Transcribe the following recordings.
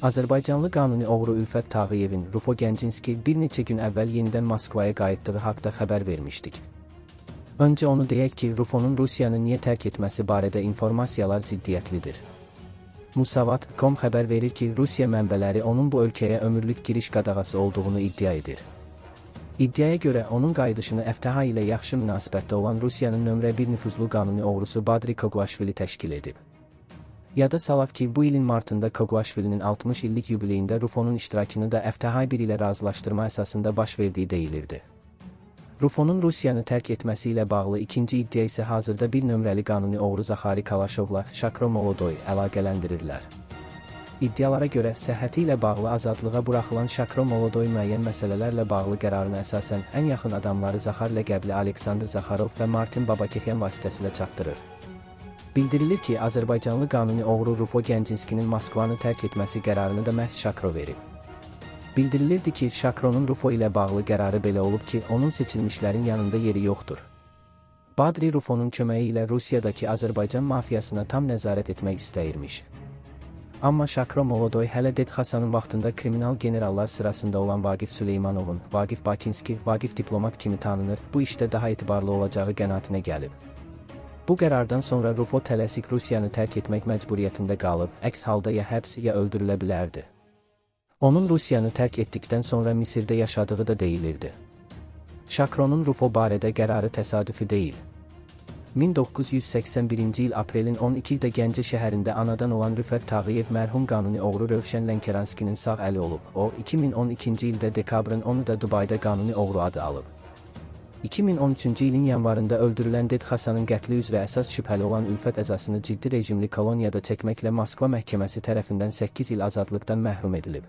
Azərbaycanlı qanuni oğru Ülfət Tağıyevin Rufo Gəncинski bir neçə gün əvvəl yenidən Moskvaya qayıtdığı haqda xəbər vermişdik. Öncə onu deyək ki, Rufonun Rusiyanı niyə tərk etməsi barədə informasiyalar ziddiyyətlidir. Musavat.com xəbər verir ki, Rusiya mənbələri onun bu ölkəyə ömürlük giriş qadağası olduğunu iddia edir. İddiaya görə onun qayıdışını FTH ilə yaxşı münasibətdə olan Rusiyanın nömrə 1 nüfuzlu qanuni oğrusu Badri Koguaşvili təşkil edib. Yada salaq ki, bu ilin martında Koguaşvilinin 60 illik yubileyində Rufonun iştirakını da FTH1 ilə razılaşdırma əsasında baş verdiyi deyilirdi. Rufonun Rusiyanı tərk etməsi ilə bağlı ikinci iddia isə hazırda bir nömrəli qanuni oğru Zaxari Kalaşovla Şakro Molodoy əlaqələndirirlər. İddialara görə səhhəti ilə bağlı azadlığa buraxılan Şakro Molodoy müəyyən məsələlərlə bağlı qərarına əsasən ən yaxın adamları Zaxar ləqəbli Aleksandr Zaxarov və Martin Babakefyan vasitəsilə çatdırır. Bildirilir ki, Azərbaycanlı qanuni oğru Rufo Gəncинskinin Moskvanı tərk etməsi qərarını da məhz Şakro verib. Bildirilirdi ki, Şakronun Rufo ilə bağlı qərarı belə olub ki, onun seçilmişlərin yanında yeri yoxdur. Badri Rufonun köməyi ilə Rusiyadakı Azərbaycan mafiyasına tam nəzarət etmək istəyirmiş. Amma Şakro Molodoy hələ Ded Xasanın vaxtında kriminal generallar sırasında olan Vaqif Süleymanovun, Vaqif Bakinski, Vaqif diplomat kimi tanınır, bu işdə daha etibarlı olacağı qənaətinə gəlib. Bu qərardan sonra Rufo tələsik Rusiyanı tərk etmək məcburiyyətində qalıb, əks halda ya həbs, ya öldürülə bilərdi. Onun Rusiyanı tərk etdikdən sonra Misirdə yaşadığı da deyilirdi. Şakronun Rufo barədə qərarı təsadüfi deyil. 1981-ci il aprelin 12-də Gəncə şəhərində anadan olan Rüfət Tağıyev mərhum qanuni oğru Rövşən Lənkəranskinin sağ əli olub. O, 2012-ci ildə dekabrın 10-da Dubayda qanuni oğru adı alıb. 2013-cü ilin yanvarında öldürülən Ded Xasanın qətli üzrə əsas şübhəli olan Ülfət əzasını ciddi rejimli koloniyada çəkməklə Moskva məhkəməsi tərəfindən 8 il azadlıqdan məhrum edilib.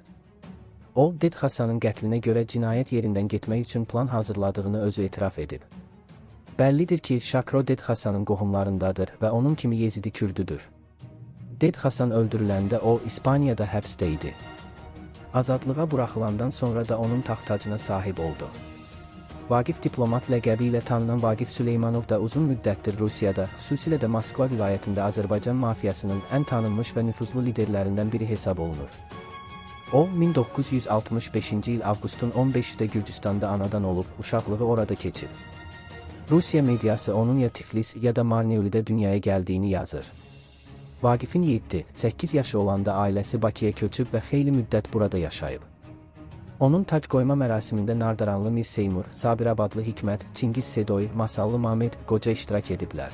O, Ded Xasanın qətlinə görə cinayət yerindən getmək üçün plan hazırladığını özü etiraf edib. Bəllidir ki, Şakro Ded Xasanın qohumlarındadır və onun kimi Yezidi Kürdüdür. Ded Xasan öldürüləndə o, İspaniyada həbsdə idi. Azadlığa buraxılandan sonra da onun taxt-tacına sahib oldu. Vaqif diplomat ləqəbi ilə tanınan Vaqif Süleymanov da uzun müddətdir Rusiyada, xüsusilə də Moskva vilayətində Azərbaycan mafiyasının ən tanınmış və nüfuzlu liderlərindən biri hesab olunur. O, 1965-ci il avqustun 15-də Gürcüstanda anadan olub, uşaqlığı orada keçib. Rusiya mediası onun ya Tiflis ya da Marneulidə dünyaya gəldiyini yazır. Vaqifin 7-8 yaşı olanda ailəsi Bakıya köçüb və xeyli müddət burada yaşayıb. Onun tac qoyma mərasimində Nardaranlı Mir Seymur, Sabirabadlı Hikmət, Çingiz Sedoy, Masallı Mamed Qoca iştirak ediblər.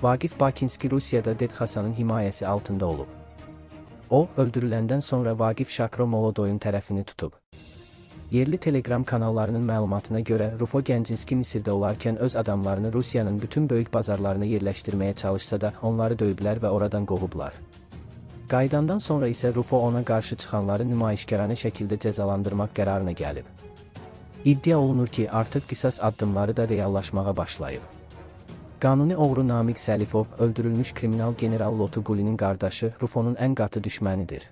Vaqif Bakinski Rusiyada Ded Xasanın himayəsi altında olub. O, öldürüləndən sonra Vaqif Şakro Molodoyun tərəfini tutub. Yerli Telegram kanallarının məlumatına görə Rufo Gəncинski Misirdə olarkən öz adamlarını Rusiyanın bütün böyük bazarlarına yerləşdirməyə çalışsa da onları döyüblər və oradan qovublar. Qayıdandan sonra isə Rufo ona qarşı çıxanları nümayişkaranə şəkildə cəzalandırmaq qərarına gəlib. İddia olunur ki, artıq qisas addımları da reallaşmağa başlayıb. Qanuni oğru Namiq Səlifov, öldürülmüş kriminal general Lotu Qulinin qardaşı, Rufonun ən qatı düşmənidir.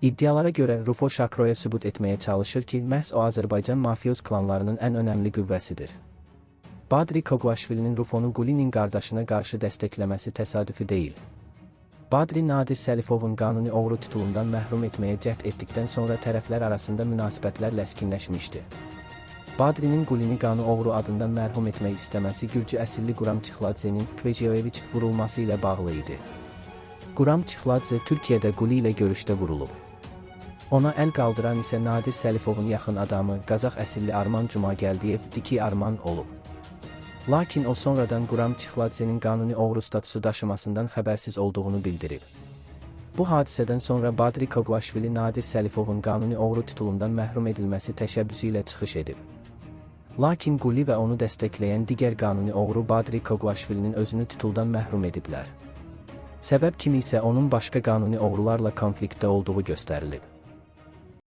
İddialara görə Rufo Şakroya sübut etməyə çalışır ki, məhz o Azərbaycan mafioz klanlarının ən önəmli qüvvəsidir. Badri Koguaşvilinin Rufonu Qulinin qardaşına qarşı dəstəkləməsi təsadüfi deyil. Badri Nadir Səlifovun qanuni oğru titulundan məhrum etməyə cəhd etdikdən sonra tərəflər arasında münasibətlər ləskinləşmişdi. Badrinin Qulini qanuni oğru adından mərhum etmək istəməsi Gürcü əsilli Quram Çixladzenin Kvejeviç vurulması ilə bağlı idi. Quram Çixladze Türkiyədə Quli ilə görüşdə vurulub. Ona əl qaldıran isə Nadir Səlifovun yaxın adamı, Qazax əsilli Arman Cumagəldiyev, Diki Arman olub. Lakin o sonradan Quram Çixladzenin qanuni oğru statusu daşımasından xəbərsiz olduğunu bildirib. Bu hadisədən sonra Badri Koguaşvili Nadir Səlifovun qanuni oğru titulundan məhrum edilməsi təşəbbüsü ilə çıxış edib. Lakin Quli və onu dəstəkləyən digər qanuni oğru Badri Koguaşvilinin özünü tituldan məhrum ediblər. Səbəb kimi isə onun başqa qanuni oğrularla konfliktdə olduğu göstərilib.